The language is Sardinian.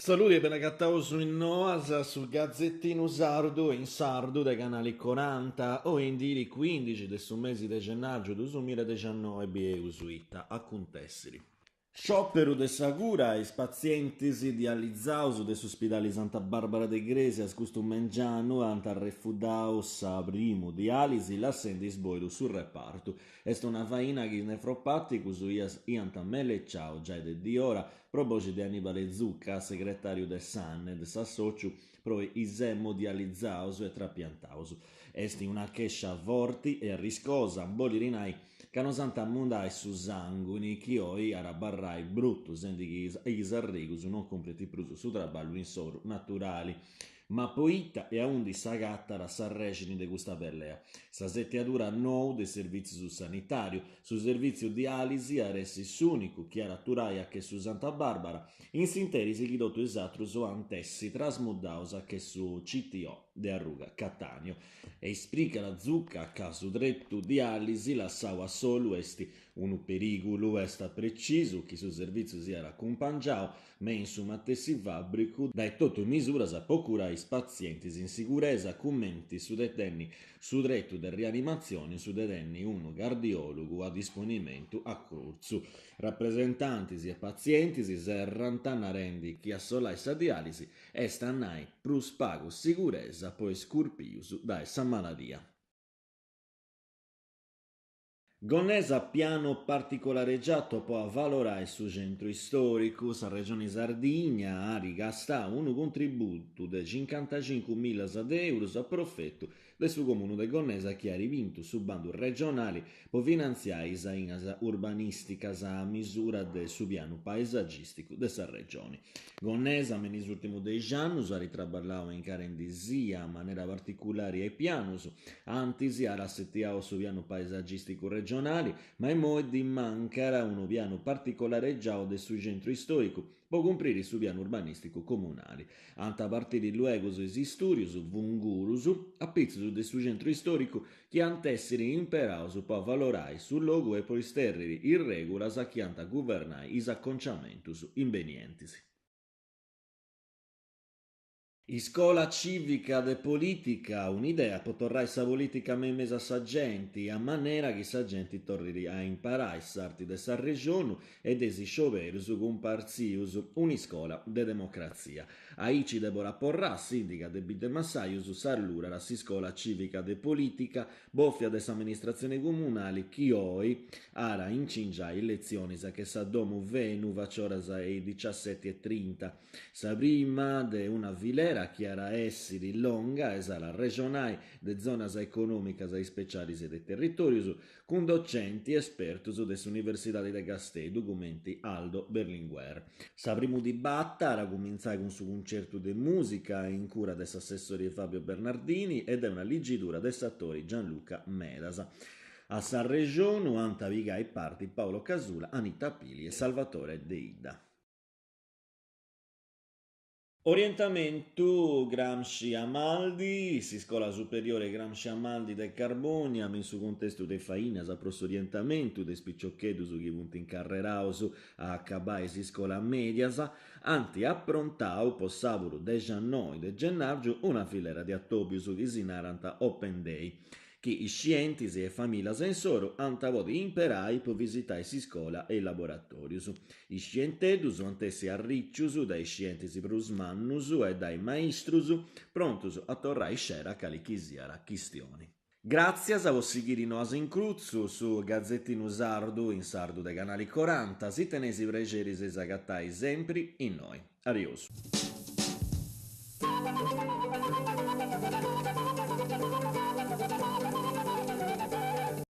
Saludi e benagataus in Noas, su gazetinu sardu in sardu de Canali Coranta, oi in diri cuindixi de su mesi de gennàrgiu duus milla e dexannoi bieus ita acuntèssiri. Sciòperu de sa cura, is patzientis dializaus de su spidali Santa Barbara de Igrèsias custu mengianu ant arrefudau sa primu diàlisi lassendi sboidu su repartu. Est una faina chi is nefropàticus iant meleciau giai de diora pro boxi de Annibale Zucca, segretàriu de s'Aned, s'assòciu pro is emodializaus e trapiantaus. Est una chèscia forti e arriscosa, bolit nai ca no s'ant a mudai su sànguni chi oi at a abarrai brutu, sendi chi is arrigus non cumprint prus su traballu insoru naturali. Ma poita e aundi s'agatat s'arrèxini de custa pelea? S'asetiadura nou de servìtzius sanitàriu, su servìtziu diàlisi at essi s'ùnicu chi at a aturai a che su Santa Barbara, in s'interis chi totu is atrus ant essi trasmudaus a che su CTO de arruga Cattaneo. E ispricat Zucca ca su tretu diàlisi lassau a solu est unu perìgulu, est pretzisu chi su servìtziu siat acumpangiau me in su matessi fàbricu dae totu is misuras po curai is patzientis in siguresa cumenti su de tenni su tretu de rianimatzioni o su de tenni unu cardiòlogu a disponimentu a curtzu. Rapresentantis e patzientis serrant narendi chi assolai sa diàlisi est a nai prus pagu siguresa po is curpius dae sa maladia. Gonnesa piano particolareggiato po avalorai su centru istòricu. Sa Regioni Sardigna at gastau unu contributu de cincantacincu millas de eurus a profetu de su Comunu de Gonnesa chi at bintu su bandu regionali po finantziai is ainas urbanìsticas a misura de su pianu paesagìsticu de sa Regioni. Gonnesa me in is ùrtimus dexi annus at traballau incarendi·sì a manera particulari a is pianus, antis at assetiau su pianu paesagìsticu regionali, ma immoi ddi mancat unu pianu particolaregiau de su centru istòricu po cumpriri su pianu urbanìsticu comunali. Ant a partiri luegus is istùdius fungurus a pitzus de su centru istòricu chi ant èssiri imperaus po avalorai su logu e po istèrriri is règulas chi ant a guvernai is aconciamentus imbenientis. Iscola cìvica de polìtica, un'idea po torrai sa polìtica me in mesu a sa genti, a manera chi sa genti torrit a imparai s'arti de s'arrexonu e de is scioberus cumpartzius, un'iscola de democratzia. Aici Debora Porrà, sìndiga de Bidd'e Massajus, saludat s'iscola cìvica de polìtica bòfia de s'amministratzioni comunali chi oi at a incingiai is letzionis a che sa domu Fenu facioras a is diciaseti e trinta. Sa prima de una filera chi at a èssiri longa e s'at a arrexonai de zonas econòmicas ispecialis e de territòrius cun docenti espertus de s'Universidadi de Casteddu cumenti Aldo Berlinguer. Sa primu dibata at a cumintzai cun su cuncertu de mùsica in cura de s'assessori Fabio Bernardini e de una ligidura de s'atori Gianluca Medas. A s'arrexonu ant a pigai parti Paolo Casula, Anita Pili e Salvatore Deidda. Orientamentu Gramsci Amaldi, S'Iscola Superiore Gramsci Amaldi de Carbònia, me in su cuntestu de is fainas pro s'orientamentu de is piciocheddus chi funt incarreraus a acabai s'iscola mèdias, ant aprontau po sàburu dexannoi de gennàrgiu una filera de atòbius chi si narant Open Day. chi is scientis e famìlias insoru ant a podi imperai po visitai s'iscola e is laboratòrius. Is scienteddus ant essi arricius dae is scientis prus mannus e dae maistrus prontus a torrai scera a cali chi siat chistioni. Gràtzias po sighiri Noas in Crutzu, su gazetinu sardu in sardu de Canali Coranta. Si teneis prexeri s'eis agatai sempri innoi. Ariosu.